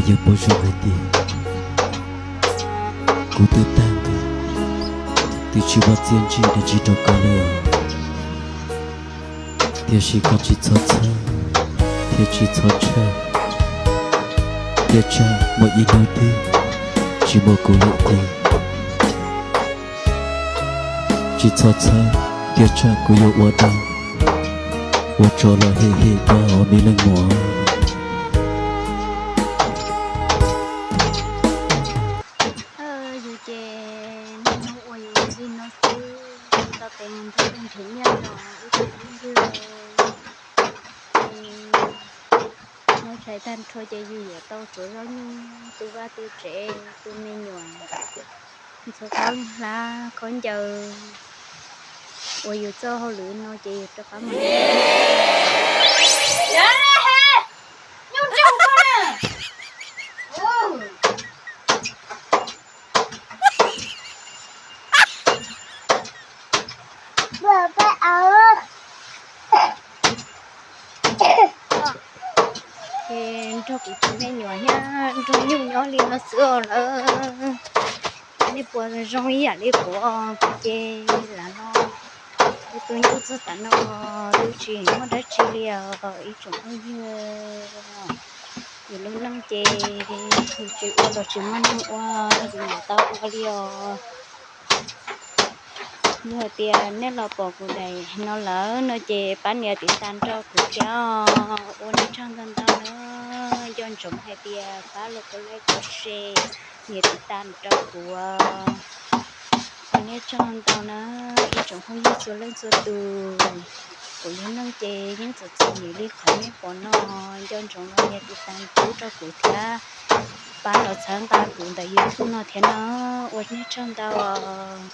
Yog puas zoo hais tias kuv twb tag nqi, twb tsis muaj txiaj ntsig dab tsi rau koj lawm, tiam sis koj tsis txhob txhawj thiab tsis txhob ntshai, tiam sis muaj ib hnub twg tsis muaj kuv lawm tiag. Tsis txhob txhawj, tiam sis kuv yuav ua dab, ua tso los hem hem koj me leej muam. Yus ces niaj hnub ua yus li no xwb, tau tes nrog nrhiav nyiaj los wb tsis hlub ywg. Ces hnub tshais tag nrho ces yus yuav tau tsuav zaub nyuj, tu vaj tu tsev, tu me nyuam, ntxhua khaub hlab khaub ncaws. Ua yus txoj hauj lwm no ces yus rov qab mus. Ces nrog kuv tus me nyuam thiab nrog nyuj nyob li no xwb os lawm. Nej puas zoo ib yam li kuv? Kuv ces lam no, kuv tus nyuj txog tav no twb tsis muaj dab tsi li os ib tsoom phooj ywg. Yus lub neej ces yus tsis ua los tsis muaj neeg ua, yus yuav tau ua li os. Yog hais tias nej los pom kuv daim no lawm no ces pab nias tiv tas rau kuv thiab. Ua nej tsaug ntau ntau na, nco ntsoov hais tias pab los kov like kov share, nias tiv tas rau kuv. Ua nej tsaug ntau na, ib tsoom phooj ywg txhua leej txhua tus. Kuv lub neej ces yeej txom txom nyem li qhov nej pom no, nco ntsoov los nias tiv tas rau kuv thiab, pab los txhawb nqa kuv ntawm YouTube no thiab na. Ua nej tsaug ntau os.